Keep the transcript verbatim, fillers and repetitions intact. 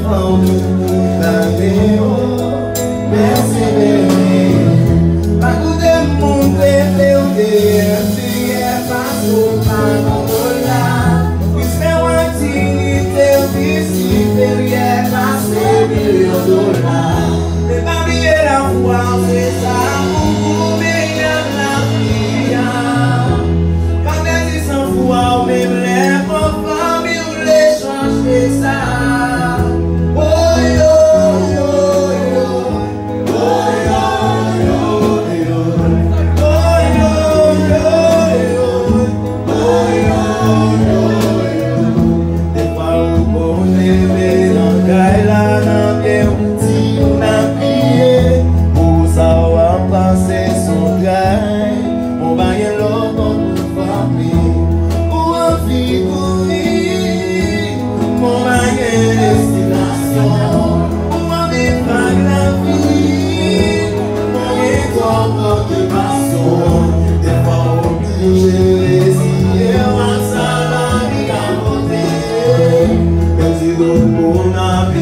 An nou pou gade w pèsevere. Pa koute moun te vle w te enfirye, paske w pa nan wòl la. Respè w ak diyite w pi siperyè pase milyon dola. Men pa bliye lafwa w se sa pou goumen ak lavi a. Pa pèdi sanfwa w menm lè fanmi w vle chanje sa. Oy, oy, oy, oy. Oy, oy, oy, oy. Oy, oy, oy, oy. Oy, oy, oy, oy. Defwa ou konnen men nan kay la nan men yon timoun ap kriye. Pou sa w ap pase s on tray. Mwen pa gen lòt bò pou frape. Ou anvi kouri. Mwen pa gen destinasyon. Ou anvi vag lavi. Mwen gen twòp okipasyon. Defwa w oblije reziye w ak sa lavi ka pote. Menm si tout moun ap